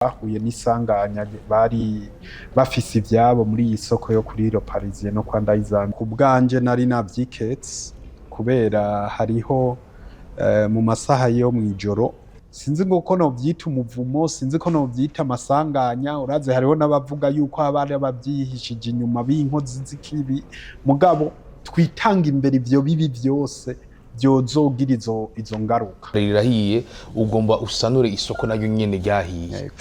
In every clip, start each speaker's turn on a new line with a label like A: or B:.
A: Bahuye n'isanganya bari bafise ivyabo muri iyi soko yo kuri Le Parisien no kwa Ndayizamba. Ku bwanje nari navyiketse kubera hariho mu masaha yo mw'ijoro, sinzi ngo ko novyita umuvumo, sinzi ko novyita amasanganya. Urazi hariho n'abavuga yuko haba hari abavyihishije inyuma b'inkozi z'ikibi, mugabo twitanga imbere ivyo bibi vyose vyozogira izo ngaruka.
B: Rirahiye, ugomba usanure isoko naryo nyene ryahiye.
A: Yego.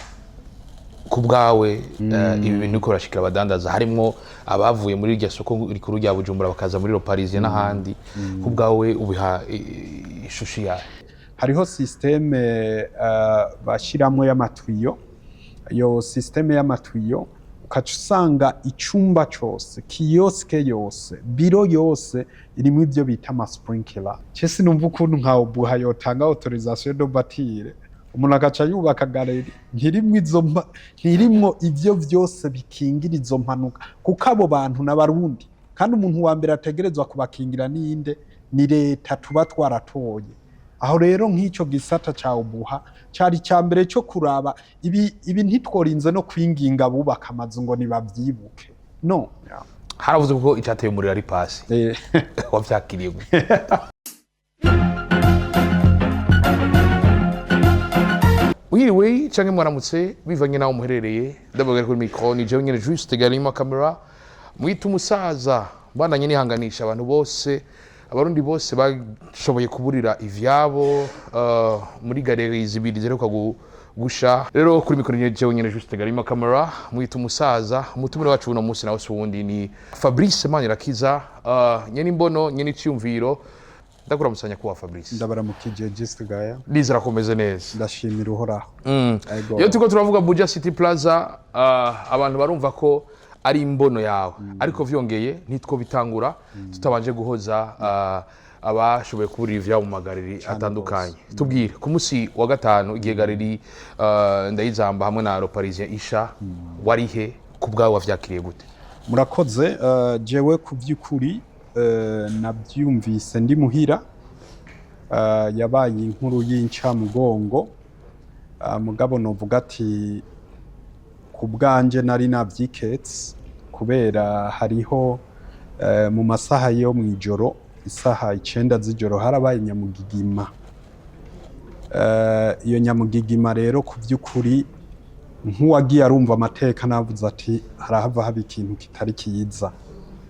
B: Ku bwawe, ibi bintu biriko birashikira abadandaza, harimwo abavuye muri iryo soko rikuru rya Bujumbura bakaza muri Le Parisien n'ahandi, ku bwawe ubiha ishusho yayo?
A: Hariho système bashiramwo y'amatuyo. Iyo système y'amatuyo ukaca usanga icumba cose, kiosque yose, biro yose irimwo ivyo bita ama sprinkler. Ce sinumva ukuntu nka OBUHA yotanga autorisation de bâtir, umuntu agaca yubaka galerie ntirimwo ivyo vyose bikingira izo mpanuka, kuko abo bantu n'Abarundi, kandi umuntu wa mbere ategerezwa kubakingira ninde? Ni leta tuba twaratoye. Aho rero nk'ico gisata ca OBUHA cari ica mbere co kuraba ibi. Ntitworinze no kwinginga abubaka amazu ngo nibavyibuke, no.
B: Haravuze ko icateye umuriro ari pasi. Wavyakiriye gute? Mwiriwe canke mwaramutse bivanye naho muherereye. Ndababwira kuri micro ni jewe nyene Juste Galima, camera mwita umusaza. Mbandanye nihanganisha abantu bose, Abarundi bose bashoboye kuburira ivyabo muri galerie zibiri ziheruka gusha. Rero kuri micro ni jewe nyene Juste Galima, camera mwita umusaza. Umutumire wacu uno munsi nawe si uwundi, ni Fabrice Manirakiza, nyene imbono, nyene iciyumviro. Ndakuramusanya kuwa Fabrice.
A: Ndabaramukije, Juste Gaya.
B: Nizera komeze neza.
A: Ndashimira Uhoraho. Ego.
B: Iyo turiko turavuga Buja City Plaza, abantu barumva ko ari imbono yawe, ariko vyongeye ntitwo bitangura tutabanje guhoza abashoboye kuburira ivyabo mu magareri atandukanye. Tubwire, ku munsi wa gatanu igihe galerie Ndayizamba hamwe na Le Parisien isha, warihe? Ku bwawe wavyakiriye gute?
A: Murakoze. Jewe ku by'ukuri nabyumvise ndi muhira. Yabaye inkuru y'incamugongo. Mugabo novuga ati ku bwanje nari navyiketse kubera hariho mu masaha yo mw'ijoro, isaha 9 z'ijoro, harabaye nyamugigima. Iyo nyamugigima rero, ku by'ukuri nk'uwagiye arumva amateka, navuze ati harahava haba ikintu kitari kiza,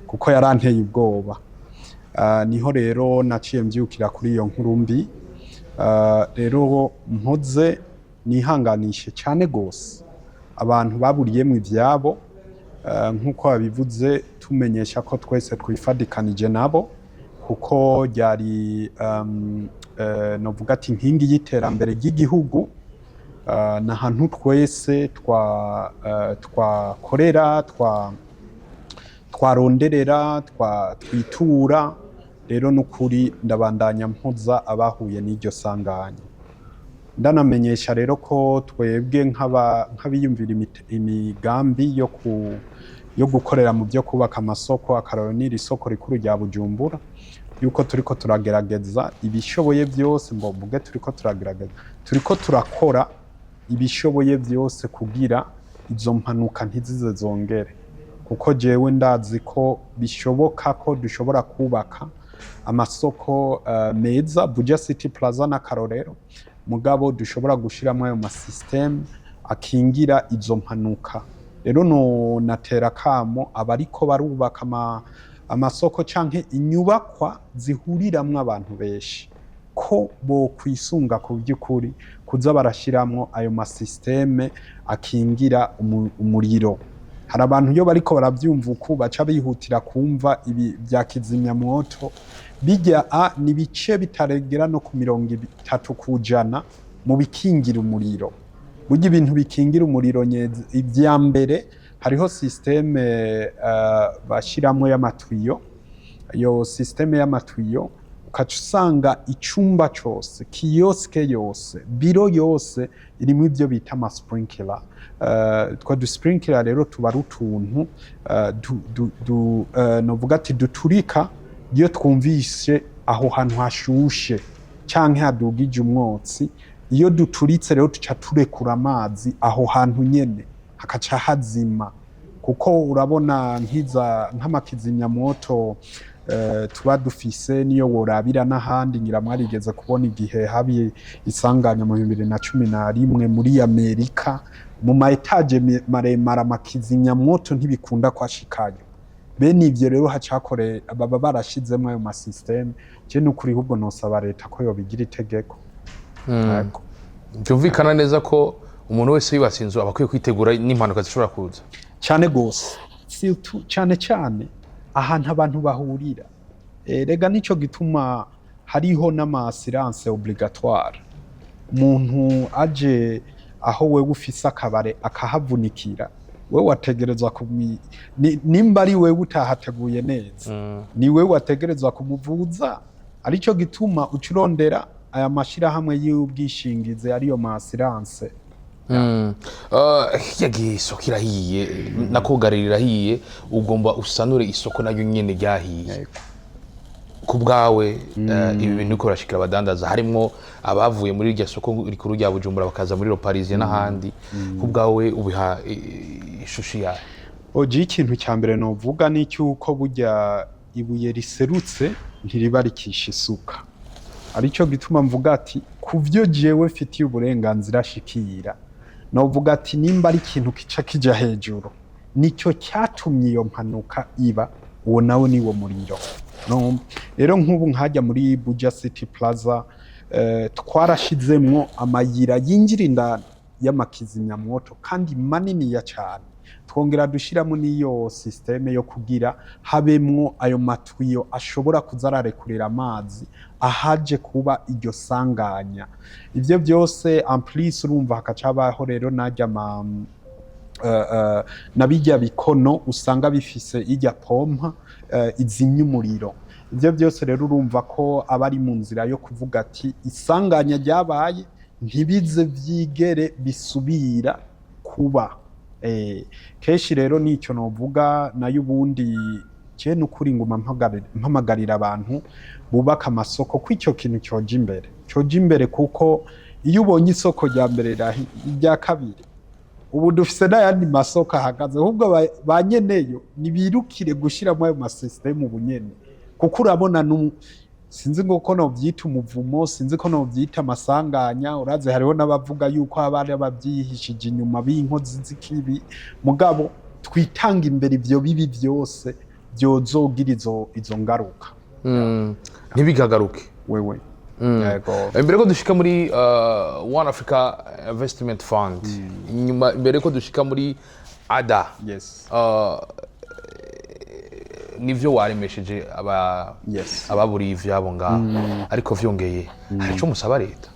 A: kuko yaranteye ubwoba. Niho rero naciye mbyukira kuri iyo nkuru mbi. Rero mpoze nihanganishe cyane gose abantu baburiyemwo ivyabo. Nk'uko babivuze, tumenyesha ko twese twifadikanije nabo, kuko ryari novuga ati inkingi y'iterambere ry'igihugu. Ni ahantu twese twakorera, twaronderera, twitura. Rero n'ukuri ndabandanya mpoza abahuye n'iryo sanganya. Ndanamenyesha rero ko twebwe nk'abiyumvira imigambi yo gukorera mu byo kubaka amasoko, akararo n'iri soko rikuru rya Bujumbura, yuko turiko turagerageza ibishoboye byose, ngo mvuge turiko turagerageza, turiko turakora ibishoboye byose kugira izo mpanuka ntizize zongere, kuko jewe ndazi ko bishoboka ko dushobora kubaka amasoko meza. Buja City Plaza n'akarorero, mugabo dushobora gushiramo ayo ma système akingira izo mpanuka. Rero no natera kamo abariko barubaka amasoko canke inyubakwa zihuriramwo abantu benshi ko bokwisunga ku by'ukuri kuza barashiramwo ayo ma système akingira umuriro. Hari abantu iyo bariko baravyumva uku baca bihutira kumva ibi vya kizimyamwoto bijya a ni ibice bitaregera no ku 30% mu bikingira umuriro. Burya ibintu bikingira umuriro ivya mbere hariho système bashiramwo y'amatuyo. Iyo système y'amatuyo ukaca usanga icumba cose, kiosque yose, biro yose irimwo ivyo bita ama sprinkler. Twa du sprinkler rero tuba ari utuntu novuga ati duturika iyo twumvise aho hantu hashushe canke hadugije umwotsi. Iyo duturitse rero, tuca turekura amazi aho hantu nyene hakaca hazima, kuko urabona nk'iza nk'amakizimyamoto tuba dufise, niyo worabira n'ahandi. Ngira mwarigeze kubona igihe habi isanganya mu 2011 muri Amerika, mu ma étages maremare, amakizimyamoto ntibikunda kwashikayo. Bene ivyo rero hacakore baba barashizemwo ayo ma systèmes. Je nukuri ahubwo nosaba leta ko yobigira itegeko. Yego.
B: Byumvikana neza ko umuntu wese yubatse inzu aba akwiye kwitegura n'impanuka zishobora kuza.
A: Cyane gose, surtout cyane cyane ahantu abantu bahurira. Rega nico gituma hariho n'ama assurance obligatoire. Umuntu aje aho wewe ufise akabare akahavunikira, wewe wategerezwa nimba ari wewe utahateguye neza, ni wewe wategerezwa kumuvuza. Arico gituma uca urondera aya mashirahamwe y'ubwishingizi, ariyo ma assurance.
B: Yagiye isoko irahiye, nako galerie irahiye, ugomba usanure isoko naryo nyene ryahiye. Ku bwawe, ibi bintu biriko birashikira abadandaza, harimwo abavuye muri iryo soko rikuru rya Bujumbura bakaza muri Le Parisien n'ahandi, ku bwawe ubiha ishusho yayo?
A: Oji, ikintu cya mbere novuga ni cyuko burya ibuye riserutse ntiriba rikisha isuka. Aricyo gituma mvuga ati ku byo jewe mfitiye uburenganzira shikira, novuga ati nimba ari ikintu kica kija hejuru, nicyo cyatumye iyo mpanuka iba, uwo nawe ni wo muriro. No, rero nk'ubu nkajya muri Buja City Plaza, twarashizemwo amayira yinjira indani y'amakizimyamwoto kandi maniniya cyane, twongera dushiramo n'iyo système yo kugira habemwo ayo matwiyo ashobora kuza ararekurira amazi ahaje kuba iryo sanganya. Ivyo byose en plus, urumva hakaca habaho rero najya ma na bijya bikono usanga bifise ijya pompa izimya umuriro. Ivyo byose rero urumva ko aba ari mu nzira yo kuvuga ati isanganya ryabaye ntibize vyigere bisubira kuba. Kenshi rero nicyo novuga. Nayo ubundi je nukuri nguma mpamagarira abantu bubaka amasoko ko icyo kintu cyoja imbere, cyoja imbere, kuko iyo ubonye isoko rya mbere irya kabiri, ubu dufise n'ayandi masoko ahagaze. Ahubwo ba nyeneyo nibirukire gushiramo ayo ma systèmes ubu nyene, kuko urabona sinzi ngo ko novyita umuvumo, sinzi ko novyita amasanganya. Urazi hariho n'abavuga yuko haba hari abavyihishije inyuma b'inkozi z'ikibi, mugabo twitanga imbere ivyo bibi vyose vyozogira izo ngaruka.
B: Ntibikagaruke.
A: Wewe, yego.
B: Imbere ko dushika muri One Africa Investment Fund, inyuma imbere ko dushika muri ADA, nivyo waremesheje aba ababuriye ivyabo ngaho, ariko vyongeye hari ico musaba leta,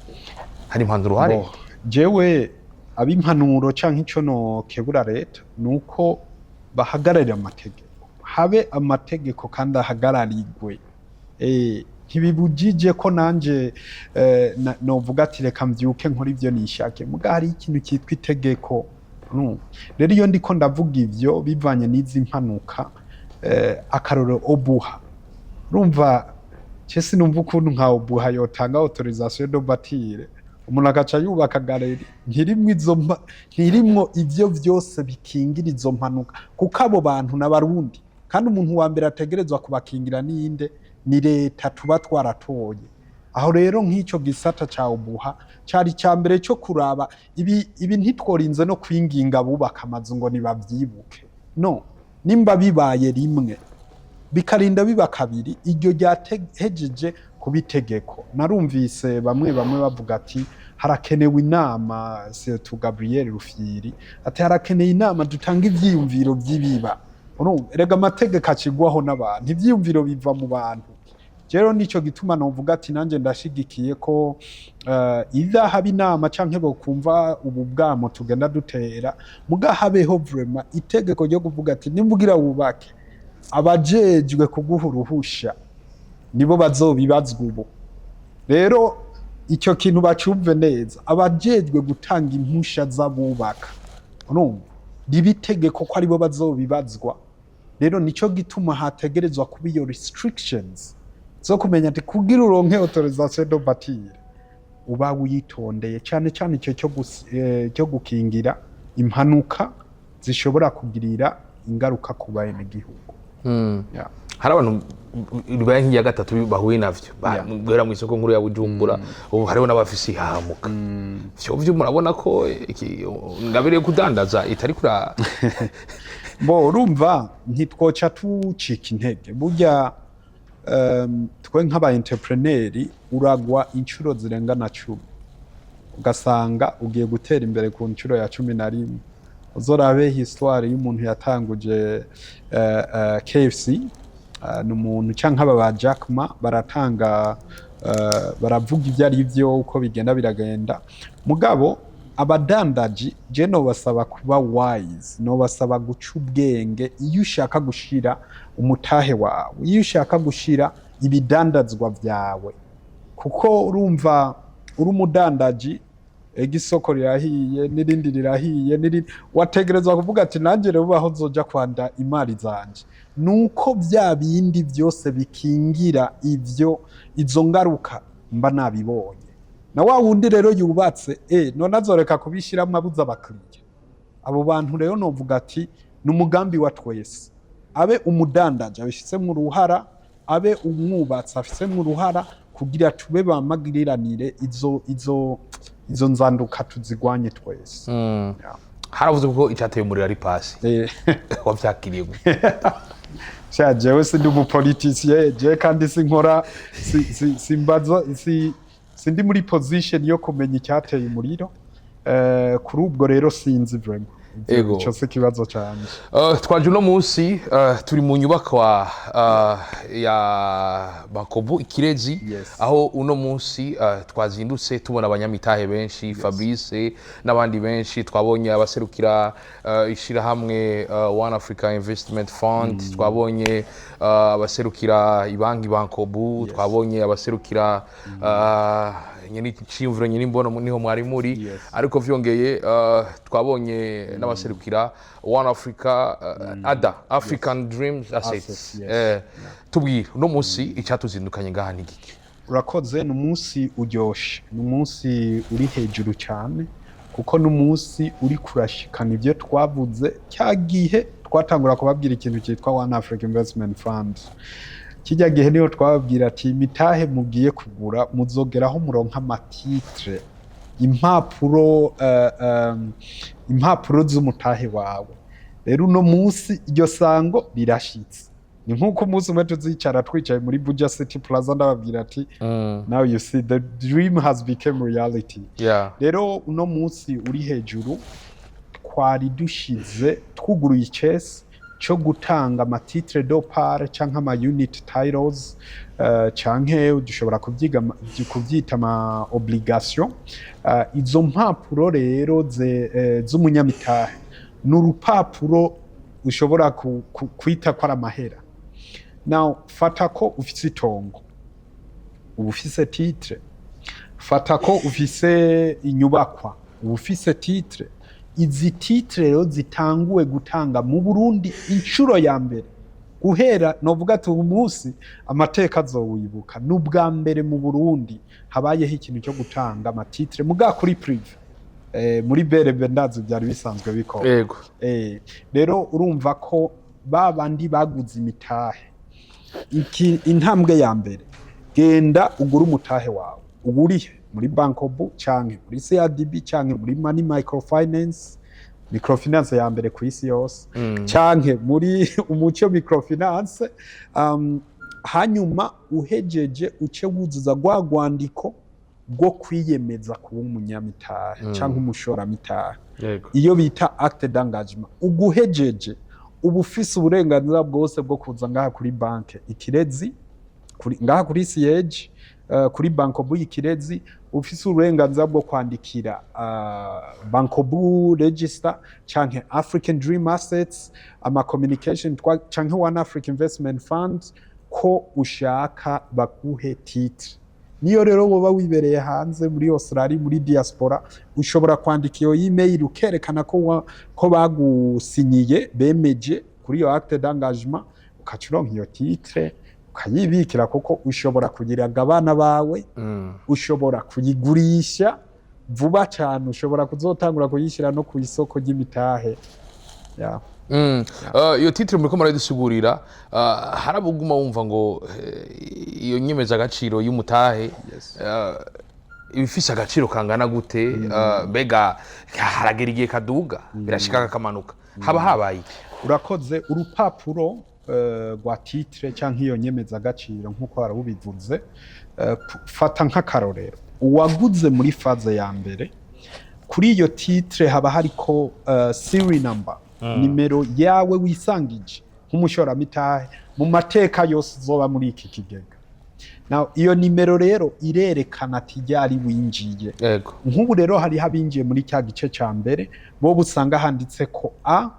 B: hari impanuro uha
A: Bo,
B: leta?
A: Jewe ab'impanuro canke ico nokebura leta nuko bahagararira amategeko, habe amategeko kandi ahagararirwe. Ntibibujije ko nanje novuga ati reka mvyuke nkora ivyo nishake, muga hari ikintu cyitwa itegeko. No. Rero iyo ndiko ndavuga ivyo bivanye n'izi mpanuka, akarorero OBUHA, urumva ce sinumva ukuntu nka OBUHA yotanga autorisation de bâtir, umuntu agaca yubaka galerie ntirimwo ivyo vyose bikingira izo mpanuka, kuko abo bantu n'Abarundi, kandi umuntu wa mbere ategerezwa kubakingira ninde? Ni leta tuba twaratoye. Aho rero nk'icyo gisata ca OBUHA cari ca mbere cyo kuraba ibi. Ntitworinze no kwinginga abubaka amazu ngo nibavyibuke. No nimba bibaye rimwe, bikarinda biba kabiri, iryo ryahejeje kuba itegeko. Narumvise bamwe bamwe bavuga ati harakenewe inama, surtout Gabriel Rufyiri ati harakeneye inama, dutanga ivyiyumviro vy'ibiba. Urumva, erega amategeko acigwaho n'abantu, ivyiyumviro biva mu bantu. Rero nico gituma novuga ati nanjye ndashigikiye ko iza haba inama canke bokumva ubu bwamo tugenda dutera, muga habeho vraiment itegeko ryo kuvuga ati nimbugira wubake, abajejwe kuguha uruhusha nibo bazobibazwa. Ubu rero icyo kintu bacumve neza, abajejwe gutanga impusha z'abubaka, urumva riba itegeko ko aribo bazobibazwa. Rero nico gituma hategerezwa kuba iyo restrictions zo kumenya ati kugira uronke autorisation de bâtir. uba witondeye cyane cyane icyo cyo gukingira impanuka zishobora kugirira ingaruka ku benegihugu. Yeah.
B: Hari abantu ribaye nk'iya gatatu bahuye navyo guhera mu isoko nkuru ya Bujumbura. Ubu hariho n'abafise ihahamuka. Vyo murabona ko ingabire yo kudandaza itari kura.
A: Bo, urumva, ntitwoca tucika intege. Burya twe nk'aba entrepreneur uragwa inshuro zirenga na 10, ugasanga ugiye gutera imbere ku nshuro ya 11. Uzorabe histoire y'umuntu yatanguje KFC, ni umuntu canke aba ba Jack Ma baratanga, baravuga ibyo ari byo uko bigenda biragenda. Mugabo abadandaji, je nobasaba kuba wise, nobasaba guca ubwenge. Iyo ushaka gushira umutahe wawe, iyo ushaka gushira ibidandazwa vyawe, kuko urumva uri umudandaji, ega isoko rirahiye n'irindi rirahiye n'irindi, wategerezwa kuvuga ati: "Nanjye rero aho nzoja kwanda imari zanje nuko bya bindi byose bikingira ivyo izo ngaruka mba nabibonye." Na wa wundi rero yubatse, none azoreka kubishiramwo abuze abakiriya? Abo bantu rero novuga ati ni umugambi wa twese, abe umudandaji abishizemwo uruhara, abe umwubatsi afisemo uruhara, kugira tube bamagiriranire izo nzanduka tuzigwanye twese. Yeah.
B: Haravuze ko icyateye umuriro ari pasi. Wavyakiriye gute?
A: Sha, jewe sindi umupoliticien, jewe kandi sinkora simbaza, sindi muri position yo kumenya icyateye umuriro. Kuri ubwo rero sinzi vraiment. Ico si ikibazo canje.
B: Twaje uno munsi, turi mu nyubakwa ya Bancobu Ikirezi, aho uno munsi twazindutse tubona abanyamitahe benshi, Fabrice n'abandi benshi. Twabonye abaserukira ishirahamwe One Africa Investment Fund, twabonye abaserukira ibanki Bancobu, twabonye abaserukira nyene iciyumviro nyene imbono niho mwari muri. Ariko vyongeye twabonye n'abaserukira One Africa, ADA, African Dreams Assets.
A: Assets, yes.
B: Tubwire, uno munsi icyatuzindukanye ngaha ni giki?
A: Urakoze. Ni umunsi uryoshe, ni umunsi uri hejuru cyane, kuko ni umunsi uri kurashikana ibyo twavuze cya gihe twatangura kubabwira ikintu cyitwa One Africa Investment Fund. Kijya gihe niho twababwira ati: "Imitahe mugiye kugura, muzogeraho muronka ama titres, impapuro z'umutahe wawe." Rero uno munsi iryo sango rirashitse. Ni nk'uko umunsi umwe tuzicara twicaye muri Buja City Plaza, ndababwira ati: "Now you see, the dream has become reality." Rero uno munsi uri hejuru, twari dushize twuguruye icese cyo gutanga ama titres de part canke ama unit titles, canke dushobora kubyita ama obligation. Izo mpapuro rero z'umunyamitahe ni urupapuro ushobora kwita ko ari amahera. Now, fata ko ufise itongo, uba ufise titre. Fata ko ufise inyubakwa, uba ufise titre. Izi titre rero zitanguwe gutanga mu Burundi inshuro ya mbere guhera, novuga ati uyu munsi amateka azowibuka. Ni ubwa mbere mu Burundi habayeho ikintu cyo gutanga ama titres muga kuri privé. Muri BRB ndazi byari bisanzwe bikora. Rero urumva ko ba bandi baguze imitahe, intambwe ya mbere, genda ugure umutahe wawe. Ugurihe? Muri Bancobu canke muri CRDB canke muri Money Microfinance, microfinance ya mbere ku isi yose, canke muri Umuco Microfinance. Hanyuma uhejeje, uce wuzuza rwa rwandiko rwo kwiyemeza kuba umunyamitahe canke umushoramitahe, iyo bita acte d'engagement. Uguhejeje, uba ufise uburenganzira bwose bwo kuza ngaha kuri banke Ikirezi, ngaha kuri siège, kuri Bancobu Ikirezi. Ufise uburenganzira bwo kwandikira Bancobu Register canke African Dream Assets ama communication canke One Africa Investment Fund ko ushaka baguhe titre. Niyo rero woba wibereye hanze, muri Australia, muri diaspora, ushobora kwandika iyo email ukerekana ko bagusinyiye, bemeje kuri iyo acte d'engagement, ukaca uronka iyo titre. Ukayibikira, kuko ushobora kugiraga abana bawe, ushobora kuyigurisha vuba cyane, ushobora kuzotangura kuyishyira no ku isoko ry'imitahe. Yeah.
B: Iyo titre muriko murayidusigurira, harabuguma wumva ngo iyo nyemezagaciro y'umutahe ibifise agaciro kangana gute? Mbega haragera igihe kaduga, birashika kakamanuka, haba habaye iki?
A: Urakoze. Urupapuro rwa titre cyangwa iyo nyemezagaciro, nk'uko warabubivuze, fata nk'akarorero uwaguze muri phase ya mbere, kuri iyo titre haba hariko serial number, nimero yawe wisangije nk'umushoramitahe mu mateka yose uzoba muri iki kigega. Now, iyo nimero rero irerekana ati ryari winjiye. Nk'ubu rero hariho abinjiye muri cya gice cya mbere, bo usanga handitse ko A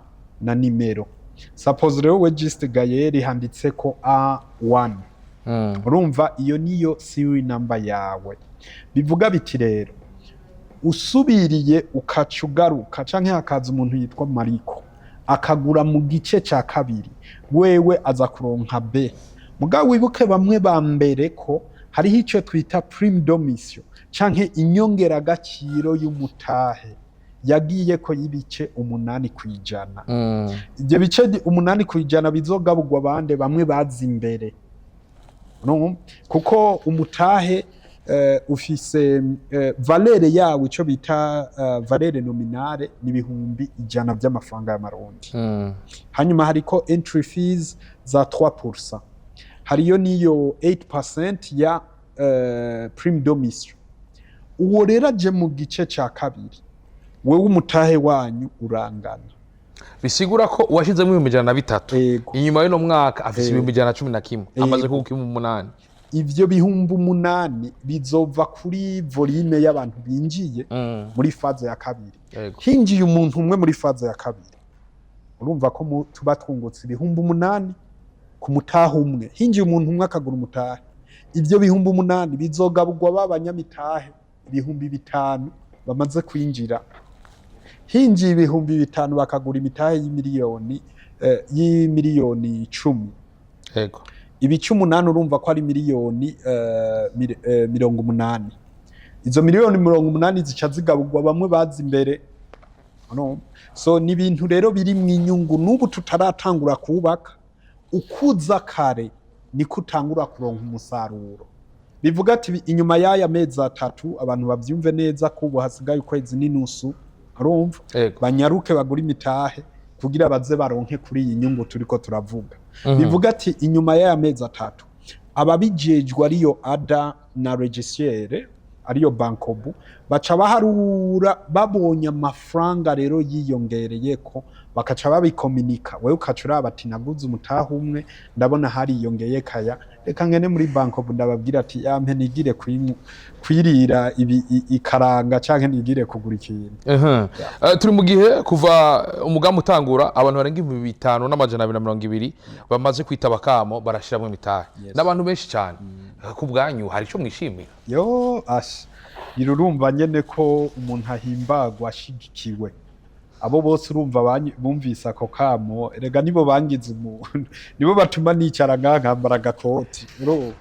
A: na nimero. Suppose rero we Juste Gayeri handitse ko A1. Urumva iyo niyo serial number yawe. Bivuga biti rero usubiriye ukaca ugaruka, canke hakaza umuntu yitwa Mariko akagura mu gice cya kabiri, wewe aza kuronka B. Mugabo wibuke bamwe ba mbere ko hariho icyo twita prime d'émission canke inyongeragaciro y'umutahe yagiye ko y'ibice 8%. Ibyo bice 8% bizogaburwa abandi bamwe baza imbere. No, kuko umutahe ufise valeur yawo, ico bita valeur nominale ni 100,000 by'amafaranga y'amarundi. Hanyuma hariko entry fees za 3%, hariyo niyo 8% ya prime d'émission. Uwo rero aje mu gice ca kabiri, wewe umutahe wanyu urangana.
B: Bisigura ko uwashizemo 103,000 inyuma y'uno mwaka afise 111,000, amaze kuguka 8,000.
A: Ivyo 8,000 bizova kuri volume y'abantu binjiye muri phase ya kabiri. Hinjiye umuntu umwe muri phase ya kabiri, urumva ko tuba twungutse 8,000 ku mutahe umwe. Hinjiye umuntu umwe akagura umutahe, ivyo 8,000 bizogaburwa ba banyamitahe 5,000 bamaze kwinjira. Hinjiye 5,000 bakagura imitahe y'imiliyoni 10, ibice 8, urumva ko ari miliyoni 80. Izo miliyoni 80 zica zigaburwa bamwe baza imbere. No. So ni ibintu rero biri mu inyungu. N'ubu tutaratangura kubaka, ukuza kare niko utangura kuronka umusaruro. Bivuga ati inyuma y'aya mezi 3, abantu bavyumve neza ko ubu hasigaye ukwezi n'inusu, urumva, banyaruke bagura imitahe kugira baze baronke kuri iyi nyungu turiko turavuga. Bivuga ati inyuma y'aya mezi 3, ababijejwe ariyo ADA na régisseur ariyo Bancobu baca baharura, babonye amafaranga rero yiyongereyeko bakaca babikominika. Wewe ukaca uraba ati naguze umutahe umwe, ndabona hariyongeye kaya, reka ngene muri Bancobu ndababwira ati yampe nigire kwirira ibi ikaranga canke nigire kugura ikintu.
B: Turi mu gihe kuva umugambi utangura abantu barenga 5220 bamaze kwitaba kamo, barashiramwo imitahe. N'abantu benshi cyane. Ku bwanyu hari icyo mwishimira?
A: Yo asha, gira urumva nyene ko umuntu ahimbagwa ashigikiwe. Abo bose urumva bumvise ako kamo, erega nibo bangize umuntu, nibo batuma nicara ngaha nkambara agakoti. Urumva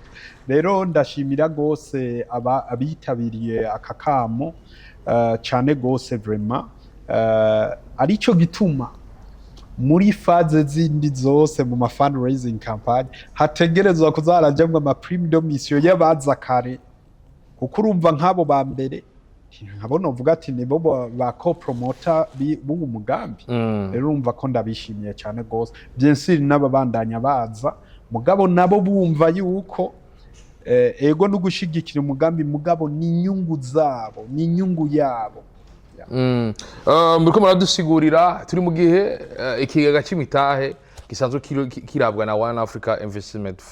A: rero ndashimira gose abitabiriye aka kamo, cane gose vraiment, arico gituma muri phase zindi zose mu ma fundraising campaign hategerezwa kuzarajamwo ama prime d'émission y'abaza kare, kuko urumva nk'abo ba mbere nkabo novuga ati nibo ba co-promoter b'uwu mugambi. Rero urumva ko ndabishimiye cyane gose. Bien sûr n'ababandanya baza, mugabo nabo bumva yuko ego no gushigikira umugambi, mugabo ni inyungu zabo, ni inyungu yabo.
B: Muriko muradusigurira, turi mu gihe ikigega c'imitahe gisanzwe kirabwa na One Africa Investment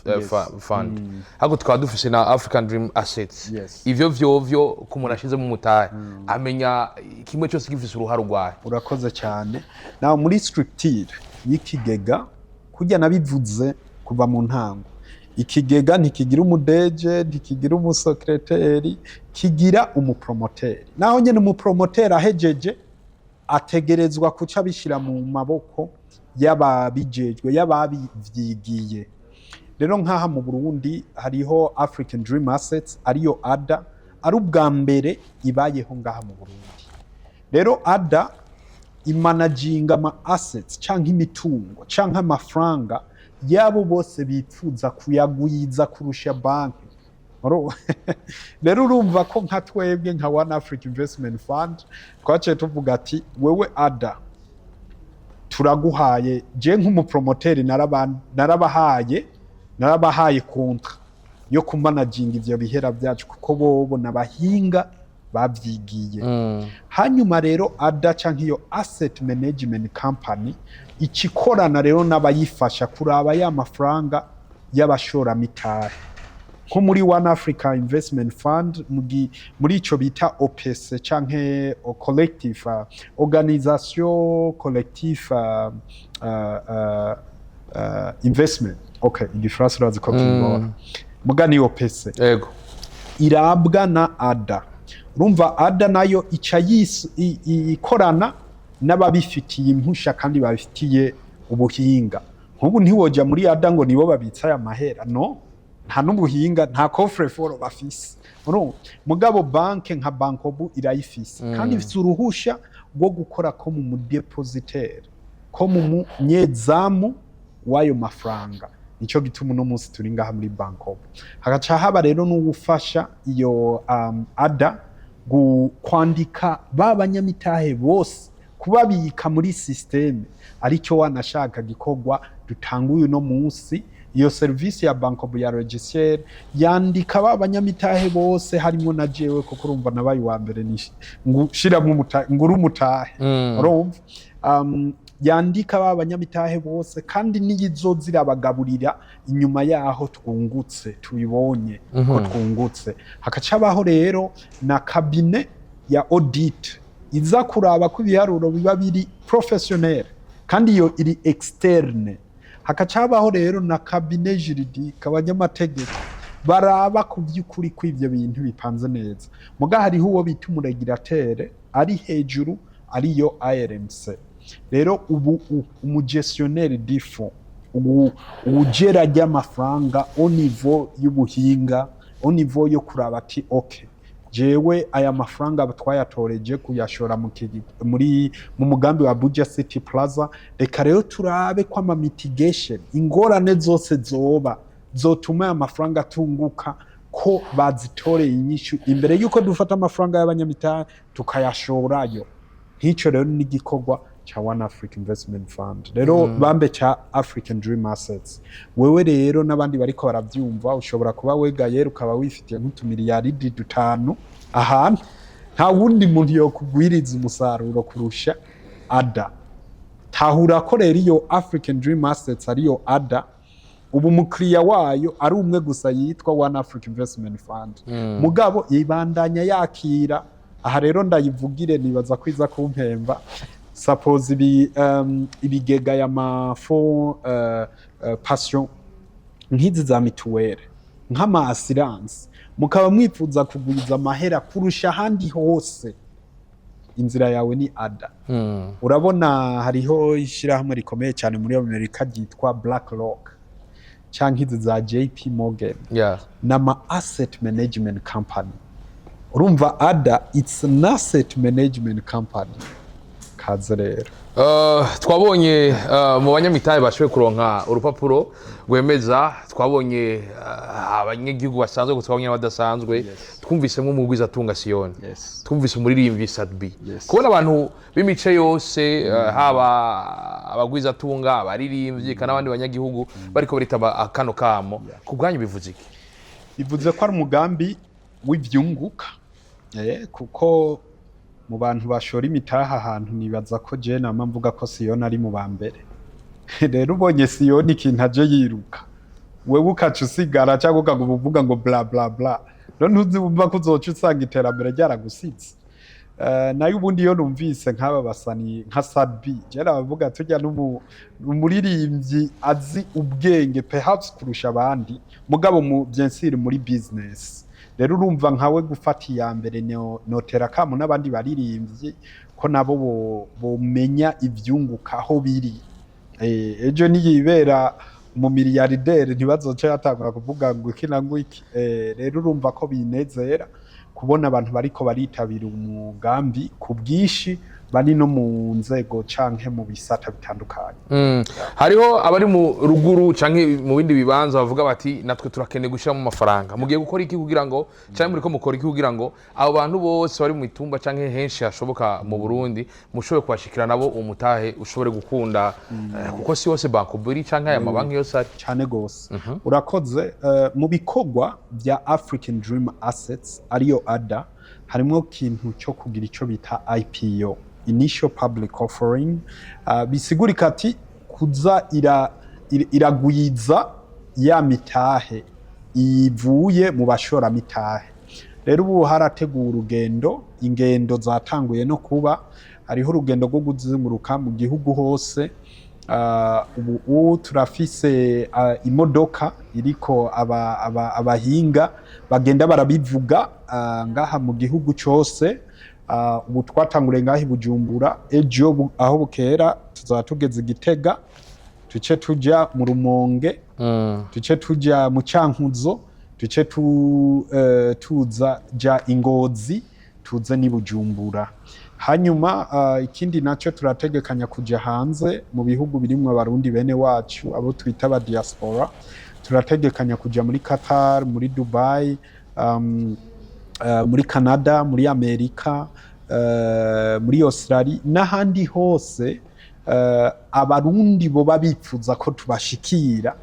B: Fund, ariko tukaba dufise na African Dream Assets. Ivyo vyovyo ko umuntu ashizemo umutahe amenya kimwe cyose gifise uruhare urwaye?
A: Urakoze cyane. Nawe muri structure y'ikigega, kurya nabivuze kuva mu ntango, ikigega ntikigira umu DG, ntikigira umusekreteri, kigira umupromoteri. Naho nyene umupromoteri ahejeje ategerezwa kuca abishira mu maboko y'ababijejwe, y'ababivyigiye. Rero nk'aha mu Burundi hariho African Dream Assets, ariyo ADA, ari ubwa mbere ibayeho ngaha mu Burundi. Rero ADA imanaginga ama assets canke imitungo canke amafaranga yabo bose bipfuza kuyagwiza kurusha banki. Rero urumva ko nka twebwe nka One Africa Investment Fund twaciye tuvuga ati: "Wewe ADA, turaguhaye." Je nk'umupromoteri narabahaye contrat yo kumanaginga ivyo bihera byacu, kuko bobo n'abahinga bavyigiye. Hanyuma rero ADA canke iyo asset management company ikikorana rero n'abayifasha kuraba ya mafaranga y'abashoramitahe, nko muri One Africa Investment Fund, muri ico bita OPC canke collective, organisation collective investment. Okay, igifaransa urazi ko kingora, muga ni OPC. Irabwa na ADA. Urumva ADA nayo ica ikorana n'ababifitiye impusha kandi babifitiye ubuhinga. Nk'ubu ntiwoja muri ADA ngo nibo babitsa aya mahera, no nta n'ubuhinga, nta coffre-fort bafise. Urumva, mugabo banke nka Bancobu irayifise kandi ifise uruhusha rwo gukora ko mu mudépositaire, ko mu munyezamu w'ayo mafaranga. Nico gituma uno munsi turi ngaha muri Bancobu. Hagaca haba rero n'uwufasha iyo ADA kwandika ba banyamitahe bose, kubabika muri système, aricyo wanashaka gikorwa dutanguye uno munsi. Iyo serivisi ya Bancobu ya logiciel yandika ba banyamitahe bose, harimo na jewe, kuko urumva nabaye uwa mbere ngushiramwo ngura umutahe. Urumva, yandika ba banyamitahe bose, kandi niyizo zirabagaburira inyuma yaho twungutse, tubibonye ko twungutse. Hakacabaho rero na cabinet ya audit iza kuraba ko ibiharuro biba biri professionnel, kandi iyo iri externe. Hakacabaho rero na cabinet juridique, abanyamategeko baraba ku by'ukuri ko ivyo bintu bipanze neza. Muga hariho uwo bita umurégulateur ari hejuru, ariyo ARMC. Rero ubu umugestionnaire du fonds, ubu ugera ry'amafaranga au niveau y'ubuhinga, au niveau yo kuraba ati: "Okay, jewe aya mafaranga twayatoreje kuyashora muri mu mugambi wa Buja City Plaza, reka rero turabe ko ama mitigation, ingorane zose zoba zotuma aya mafaranga atunguka, ko bazitoreye inyishu imbere yuko dufata amafaranga y'abanyamitahe tukayashorayo." Nk'icyo rero ni igikorwa ca One Africa Investment Fund, rero bambe ca African Dream Assets. Wewe rero n'abandi bariko baravyumva, ushobora kuba wegayera ukaba wifitiye nk'utumiliyaridi dutanu ahantu, nta wundi muntu yokugwiriza umusaruro kurusha ADA. Tahura ko rero iyo African Dream Assets, ariyo ADA, ubu umukiriya wayo ari umwe gusa yitwa One Africa Investment Fund. Mugabo ibandanya yakira. Aha rero ndayivugire, nibaza ko iza kumpemba. Suppose ibigega ya mafonds pension nk'izi za mutuelle, nk'ama assurance, mukaba mwifuza kugwiza amahera kurusha ahandi hose, inzira yawe ni ADA. Urabona hariho ishyirahamwe rikomeye cyane muri Amerika ryitwa BlackRock canke izi za JP Morgan, n'ama asset management company. Urumva ADA, it's an asset management company. Kaze rero.
B: Twabonye mu banyamitahe bashoboye kuronka urupapuro rwemeza, twabonye abanyagihugu basanzwe gusa, twabonye n'abadasanzwe. Twumvisemo umugwizatunga Siyoni, twumvise umuririmbyi Sat-B. Kubona abantu b'imice yose, haba abagwizatunga, abaririmbyi, eka n'abandi banyagihugu bariko baritaba kano kamo, ku bwanyu bivuze iki?
A: Bivuze ko ari umugambi w'ivyunguka, kuko mu bantu bashora imitaha ahantu, nibaza ko je nama mvuga ko Siyoni ari mu ba mbere. Rero ubonye Siyoni ikintu aje yiruka, wewe ukaca usigara cyangwa ukaguma uvuga ngo bla bla bla, rero ntuzi wumva ko uzoca usanga iterambere ryaragusitse. Nayo ubundi iyo numvise nk'aba basani nka Sat-B, je nabavuga tujya n'umuririmbyi azi ubwenge perhaps kurusha abandi, mugabo mu bien sûr muri business. Rero urumva nkawe gufata iya mbere, notera kamo n'abandi baririmbyi ko nabo bomenya ivyunguka aho biri. Ejo niyibera Umumiliyarderi ntibazoce batangura kuvuga ngo iki na ngo iki. Rero urumva ko binezera kubona abantu bariko baritabira umugambi ku bwinshi, bari no mu nzego canke mu bisata bitandukanye.
B: Hariho abari mu ruguru canke mu bindi bibanza bavuga bati: "Natwe turakeneye gushyiramo amafaranga." Mugiye gukora iki kugira ngo, canke muriko mukora iki kugira ngo abo bantu bose bari mu mitumba canke henshi hashoboka mu Burundi mushobore kubashikira nabo, umutahe ushobore gukunda, kuko si hose Bancobu iri canke aya mabanki yose ari?
A: Cyane gose, urakoze. Mu bikorwa bya African Dream Assets, ariyo ADA, harimo ikintu cyo kugira icyo bita IPO, Initial Public Offering. Bisigurika ati kuza iragwiza ya mitahe ivuye mu bashoramitahe. Rero ubu harateguwe urugendo, ingendo zatanguye no kuba, hariho urugendo rwo kuzunguruka mu gihugu hose. Ubu turafise imodoka iriko abahinga bagenda barabivuga ngaha mu gihugu cose. Ubu twatanguriye ngaha i Bujumbura, ejo aho bukera tuzaba tugeze i Gitega, tuce tuja mu Rumonge, tuce tuja mu Cankuzo, tuce tuza ja i Ngozi, tuze n'i Bujumbura. Hanyuma ikindi nacyo, turategekanya kuja hanze mu bihugu birimwo Abarundi bene wacu, abo twita aba diaspora. Turategekanya kuja muri Qatar, muri Dubai, muri Canada, muri Amerika, muri Australia n'ahandi hose Abarundi boba bipfuza ko tubashikira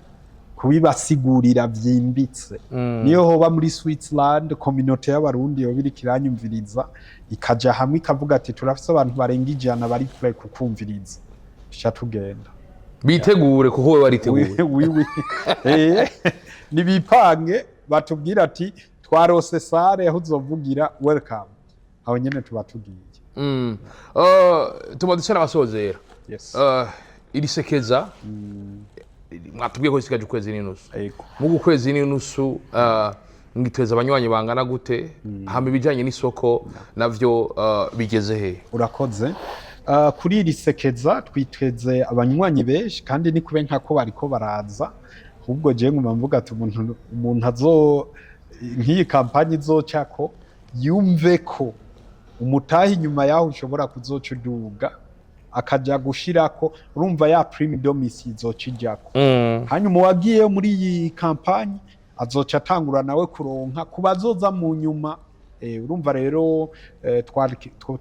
A: kubibasigurira vyimbitse. Niyo hoba muri Switzerland, communauté y'Abarundi yoba iriko iranyumviriza, ikaja hamwe ikavuga ati: "Turafise abantu barenga 100 bari prêts kukumviriza", tuca tugenda.
B: Bitegure kuko we wariteguye.
A: Oui. Nibipange batubwira ati: "Twarose salle aho uzovugira, welcome", aho nyene tuba tugiye.
B: Tuba dusa n'abasozera.
A: Yes.
B: Iri sekeza mwatubwiye ko risigaje ukwezi n'inusu.
A: Yego.
B: Mugu kwezi n'inusu mwiteza abanywanyi bangana gute? Hama ibijanye n'isoko navyo bigeze he?
A: Urakoze. Kuri iri sekeza twiteze abanywanyi benshi, kandi ni kube nkako bariko baraza. Ahubwo je nguma mvuga ati umuntu azo nk'iyi campagne izocako yumve ko umutahe inyuma yaho ushobora kuzoca uduga, akaja gushirako, urumva ya prime domicile izoca ijako. Hanyuma uwagiye muri iyi campagne azoca atangura nawe kuronka ku bazoza mu nyuma. Urumva rero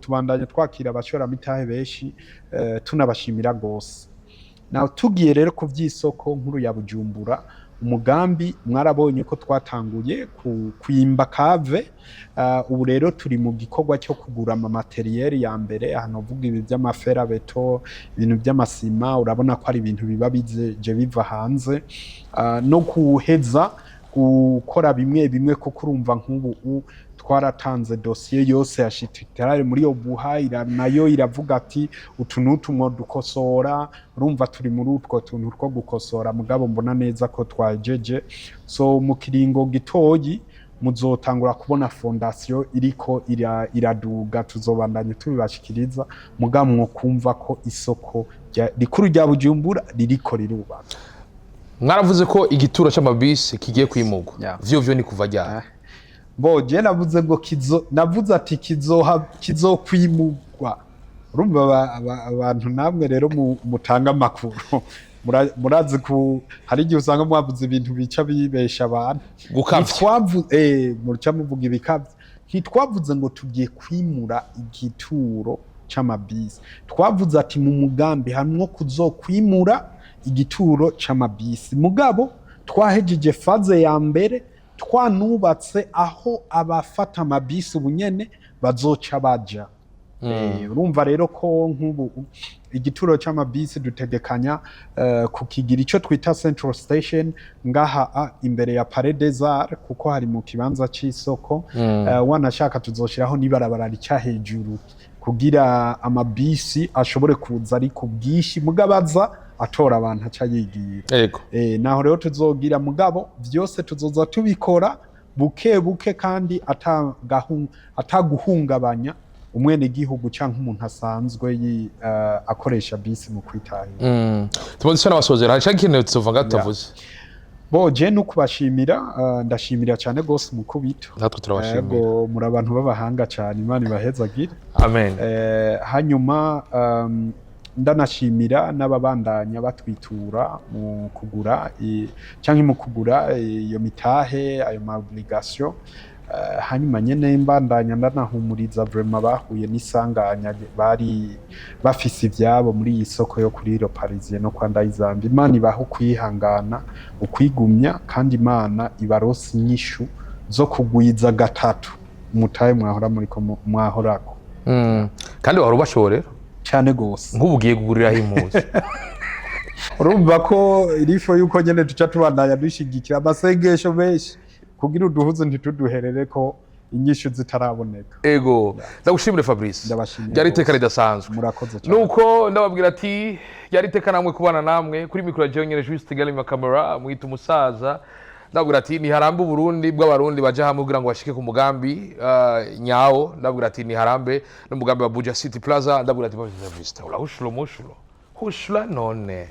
A: tubandanya twakira abashoramitahe benshi, tunabashimira gose. Naho tugiye rero ku vy'isoko nkuru ya Bujumbura, umugambi mwarabonye ko twatanguye kwimba cave. Ubu rero turi mu gikorwa cyo kugura ama matériel ya mbere. Ahantu uvuga ibi vy'ama fer à béton, ibintu vy'amasima, urabona ko ari ibintu biba bizeje biva hanze, no kuheza gukora bimwe bimwe, kuko urumva nk'ubu twaratanze dosiye yose ya architecturale muri OBUHA, nayo iravuga ati: "Utu n'utu dukosora." Urumva turi muri utwo tuntu two gukosora, mugabo mbona neza ko twajeje. So mu kiringo gitoyi muzotangura kubona fondation iriko iraduga, tuzobandanya tubibashikiriza, mugabo mwokumva ko isoko rikuru rya Bujumbura ririko rirubaka.
B: Mwaravuze ko igituro c'amabisi kigiye kwimurwa.
A: Yeah.
B: Vyo ni kuva ryari?
A: Bo je navuze ngo kizo, navuze ati kizoha, kizokwimurwa. Urumva abantu namwe rero mutanga amakuru, murazi ku hari igihe usanga mwavuze ibintu bica bibesha abantu.
B: Gukavya.
A: Muca muvuga ibikavya. Ntitwavuze ngo tugiye kwimura igituro c'amabisi, twavuze ati mu mugambi harimwo kuzokwimura igituro c'amabisi, mugabo twahejeje phase ya mbere, twanubatse aho abafata amabisi ubunyene bazoca baja. Urumva rero ko nk'ubu igituro c'amabisi dutegekanya kukigira ico twita Central Station ngaha imbere ya Palais des Arts, kuko hari mu kibanza c'isoko. Wanashaka tuzoshiraho n'ibarabara rica hejuru kugira amabisi ashobore kuza ari ku bwinshi, mugabo aza atora abantu aca yigira. Naho rero tuzogira, mugabo vyose tuzoza tubikora buke buke kandi ataguhungabanya Umwenegihugu canke umuntu asanzwe akoresha bisi mu kwitahira.
B: Tumaze isa n'abasozera, hari ikintu tuvuga tutavuze?
A: Bo je no kubashimira, ndashimira cyane gose umukubito.
B: Natwe turabashimira.
A: Ego, muri abantu b'abahanga cyane, Imana ibahezagire.
B: Amen.
A: Hanyuma ndanashimira n'ababandanya batwitura mu kugura canke mu kugura iyo mitahe, ayo ma obligation. Hanyuma nyene mbandanya ndanahumuriza vraiment bahuye n'isanganya, bari bafise ivyabo muri iyi soko yo kuri Le Parisien no kwa Ndayizamba. Imana ibaha ukwihangana, ukwigumya, kandi Imana ibarose inyishu zo kugwiza gatatu umutahe mwahora muriko mwahorako.
B: Kandi wahora ubashorera.
A: Cyane gose.
B: Nk'ubu ugiye kuguriraho impuzu.
A: Urumva ko irifo yuko nyene tuca tubandanya dushigikira amasengesho menshi kugira uduhuze ntituduherere ko inyishu zitaraboneka.
B: Ego, ndagushimire, Fabrice.
A: Ndabashimiye
B: Ryari iteka
A: rwose.
B: ridasanzwe.
A: Murakoze cyane.
B: Nuko ndababwira ati ryari iteka namwe kubana namwe kuri mikoro ya jewe nyene Juste Galima Camera, mwita umusaza. Ndababwira ati niharambe Uburundi bw'Abarundi baja hamwe kugira ngo bashike ku mugambi nyawo. Ndababwira ati niharambe n'umugambi wa Buja City Plaza. Ndababwira ati Fabrice urahushura, umushuro hushura none.